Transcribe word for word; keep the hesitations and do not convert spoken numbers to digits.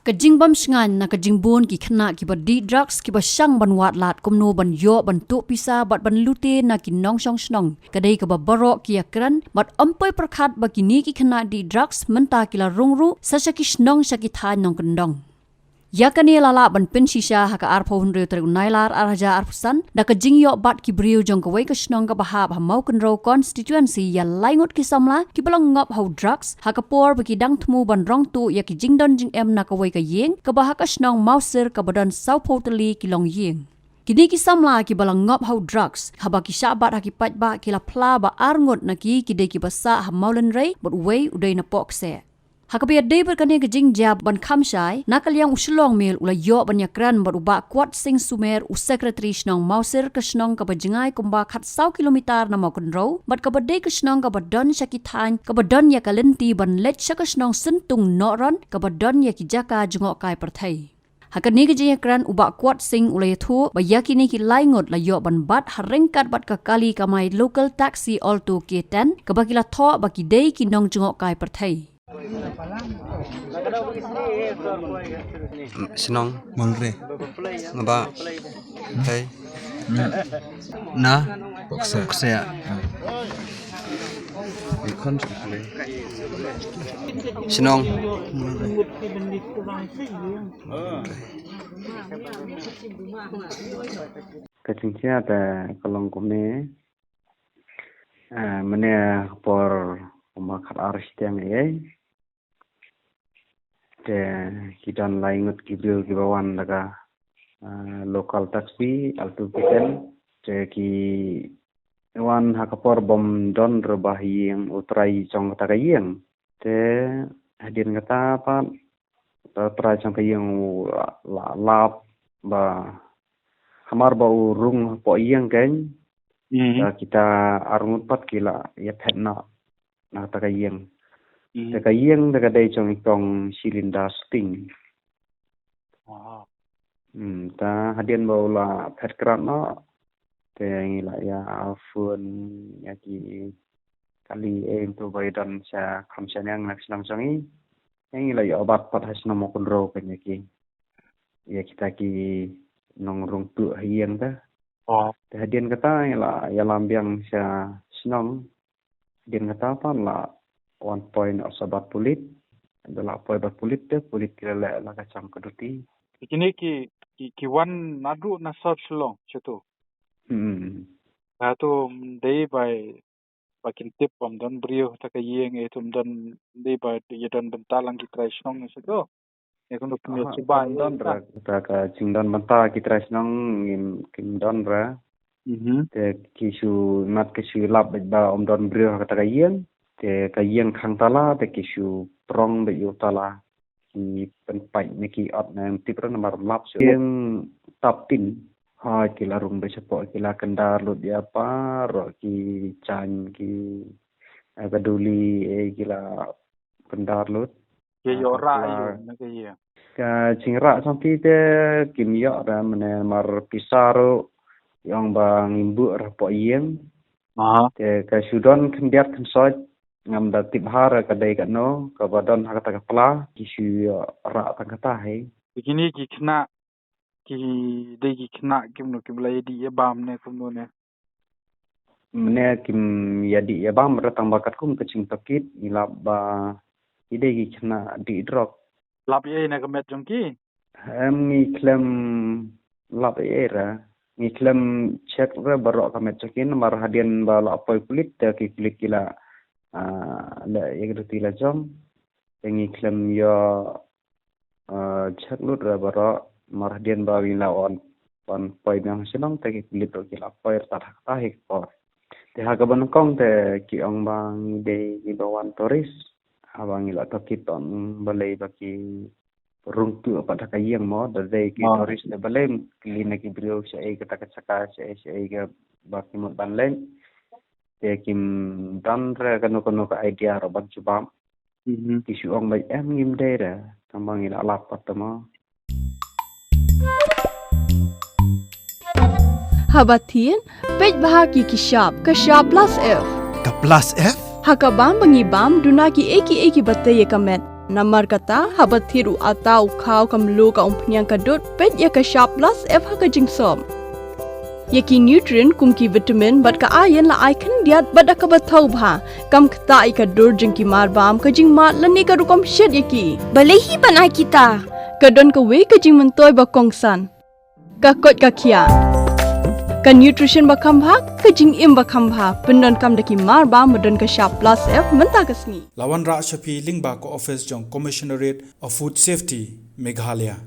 Ka jingbym shngaiñ na ka jingbun ki khynnah kiba dih drugs kiba shang ban wad lad kumno ban ïoh ban tuh pisa bad ban lute na ki nongshong shnong ka dei kaba baroh ki ïakren bad ym poi pyrkhat ba kine ki khynnah dih drugs mynta ki la rung ruh sa sha ki shnong sha ki thaiñ nongkyndong. Ïa kane la lah ban pynshisha ha ka arphew hynriew tarik u Nailar arhajar arphew san da ka jingïoh bat ki briew jong kawei ka shnong kaba hap ha Mawkynrew constituency ïa lai ngut ki samla kiba la ngop ha u drugs ha ka por ba ki dang thmu ban rong tuh ïa ki jingdon jingem na kawei ka ïing kaba ha ka shnong Mawsir kaba don sawphew tylli ki longïing. Kine ki samla kiba la ngop ha u drugs haba ki shah bat ha ki paidbah ki la phla ba ar ngut na ki ki dei kiba sah ha Mawlynrei bad uwei u dei na Pohkseh. Ha kaba ïadei bad kane ka jingjia ban kham shai na ka liang u Shillong Mail u la ïoh ban ïakren bad u Bah Kwat Sing Sumer u Secretary shnong Mawsir ka shnong kaba jngai kumba khatsaw kilometer na Mawkynrew bad kaba dei ka shnong kaba don sha ki thaiñ kaba don ïa ka lynti ban leit sha ka shnong Syntung Nohron kaba don ïa ki jaka jngohkai pyrthei. Ha kane ka jingïakren u Bah Kwat Sing u la ïathuh ba ïa kine ki lai ngut la ïoh ban bat ha ryngkat bad ka kali kamai local taxi Alto K ten kaba ki la thoh ba ki dei ki nongjngohkai pyrthei. Shnong Mawlynrei. Ngaba. Hei. Na. Pohkseh. Pohkseh. Shnong. Ka jingshai te ka long kumne. Eh, mynne ka por kumba khatar shiteng ei. Te ki don lai ngut ki briew kiba wan da ka, eh, local taxi Alto K ten. Te ki wan ha ka por bym don ruh ba ha ïing u trai jong kata ka ïing. Te hadien kata pat u trai jong ka ïing u la, la lap ba hamar ba u rung hapoh ïing kein. Mhm. Te kita ar ngut pat ki la ïaphet noh na kata ka ïing. Mhm. Te ka ïing te ka dei jong i kong Shilinda Sting. Aha. Hmm, te hadien ba u la phet krad noh te ngi la ïa phone ïa ki kali ei to ba i don sha kham sha neng na ka shnong jong i. Te ngi la ïa bat pat ha shnong Mawkynrew kein ïa ki, ïa kita ki nongrung tuh ha ïing te. Oh. Te hadien kata ngi la ïalam biang sha shnong. Hadien kata pat la wan poi noh sa bad pulit. Da la poi bad pulit te pulit ki la leh la ka jong ka duty. Kine ki, ki, ki wan naduh na South Shillong shato. Hmm. Hato dei ba, ba kin tip ba ym don briew ha kata ka ïing, eh, to ym don, dei ba ïa don bynta lang ki trai shnong shato. Ïa kumno pynïoh suba ïa kata ka jingdon bynta ki trai shnong ngim, kim don re. Mhm. Te ki shu mat ki shu lap bad ba ym don briew ha kata ka ïing. Te ka ïing khang tala te ki shu prong bad ïa u tala. Ki pynpait ne ki ot ne ym tip re namar ym lap shu. Ïing tap tin. Ha ki la rung bad shapoh ki la kyndar lut ïa baroh ki jaiñ ki, eh, ka duli, eh, ki la kyndar lut. Ki ïoh rah ïa na ka ïing. Ka jingrah jong ki te kim ïoh re mynne namar pisa ruh ïong ba ngim buh re hapoh ïing. Aha. Te ka shu don khyndiat khynsoit ngam da tip ha re ka dei katno kaba don ha kata ka pla ki shu ïoh rah tang kata hi. Te kine ki khynnah ki dei ki khynnah kimno kiba la ïa dih ïa bam ne kumno ne? Mynne kim ïa dih ïa bam re tang ba katkum ka jingtohkit ngi lap ba ki dei ki khynnah dih drok. Lap ïa ei na ka met jong ki? Em ngi khlem lap ïa ei re. Ngi khlem check re baroh ka met jong ki namar hadien ba la poi pulit te ki pulit ki la, ah, leh ïa ka duty la jong. Te ngi khlem ïa, ah, check lut re baroh namar hadien ba ngi la wan, wan poi biang ha shnong te ki pulit ruh ki la poi rta ha kata hi ka por. Te ha kaba nyngkong te ki ong ba ngi dei kiba wan tourist. Haba ngi la tohkit ong balei ba ki rung tuh pat ha ka ïing mo, da dei ki tourist da balei ym kylli na ki briew shaei kata ka jaka, shaei shaei kaba ki mut ban leit. Te kim don re kano kano ka idea ruh ban jubab. Mhm. Ki shu ong ba em ngim dei re, tang ba ngi la lap pat te mo. Haba thied, peit bha ki ki shap, ka shap plus F. Ka plus F? Ha ka bam ba ngi bam, duna kiei kiei kiba tei ïa ka met. Namar kata, haba thied u ata, u khaw, ka mluh, ka umphniang, ka dud, peit ïa ka Shap Plus F ha ka jingsop. Ïa ki nutrient kum ki vitamin bad ka iron la ai khyndiat bad da kaba thaw bha. Kam ktah ïa ka dur jong ki marbam, ka jingmad lane ka rukom shet ïa ki. Balei hi ban ai kita? Ka don kawei ka jingmyntoi ba kongsan. Ka koit ka khiah. Ka nutrition ba kham bha, ka jingim ba kham bha. Pyndonkam da ki marbam ba don ka Shap Plus F mynta ka sngi. La wanrah sha phi lyngba ka office jong Commissionerate of Food Safety, Meghalaya.